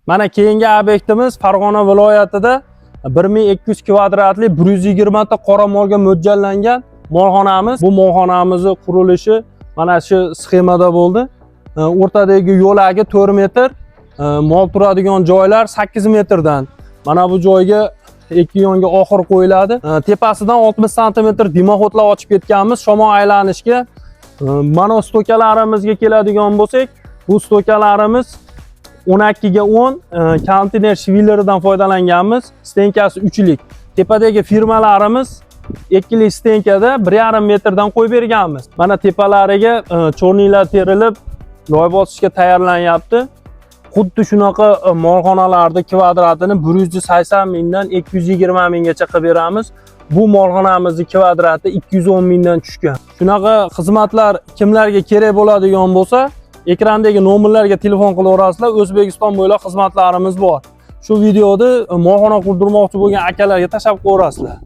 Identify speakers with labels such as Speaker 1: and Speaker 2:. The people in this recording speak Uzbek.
Speaker 1: Mana keyingi obyektimiz Farg'ona viloyatida 1200 kvadratli 120 ta qora molga mo'ljallangan molxonamiz. Bu molxonamizni qurilishi mana shu sxemada bo'ldi. O'rtadagi yo'lagi 4 metr, mol turadigan joylar 8 metrdan. Mana bu joyga ikki yonga oxir qo'yiladi. Tepasidan 60 santimetr дымоход lar ochib ketganmiz shamol aylanishga. Mana stokalarimizga keladigan bo'lsak, bu stokalarimiz 12 ga 10 konteyner shvilleridan foydalanganmiz. Стенка si 3lik. Tepadagi firmalarimiz ikkilik стенка da 1,5 metrdan qo'yib berganmiz. Mana tepalariga чёрный lar terilib, loy bosishga tayyorlanyapti. Xuddi shunaqa molxonalarni kvadratini 180 mingdan 220 minggacha qilib beramiz. Bu molxonamizni kvadrati 210 mingdan tushgan. Shunaqa xizmatlar kimlarga kerak bo'ladigan bo'lsa, ekrandagi nomerlarga telefon qilaverasizlar. O'zbekiston bo'ylab xizmatlarimiz bor. Shu videoni molxona qurdirmoqchi bo'lgan akalarga tashlab qo'yaverasizlar.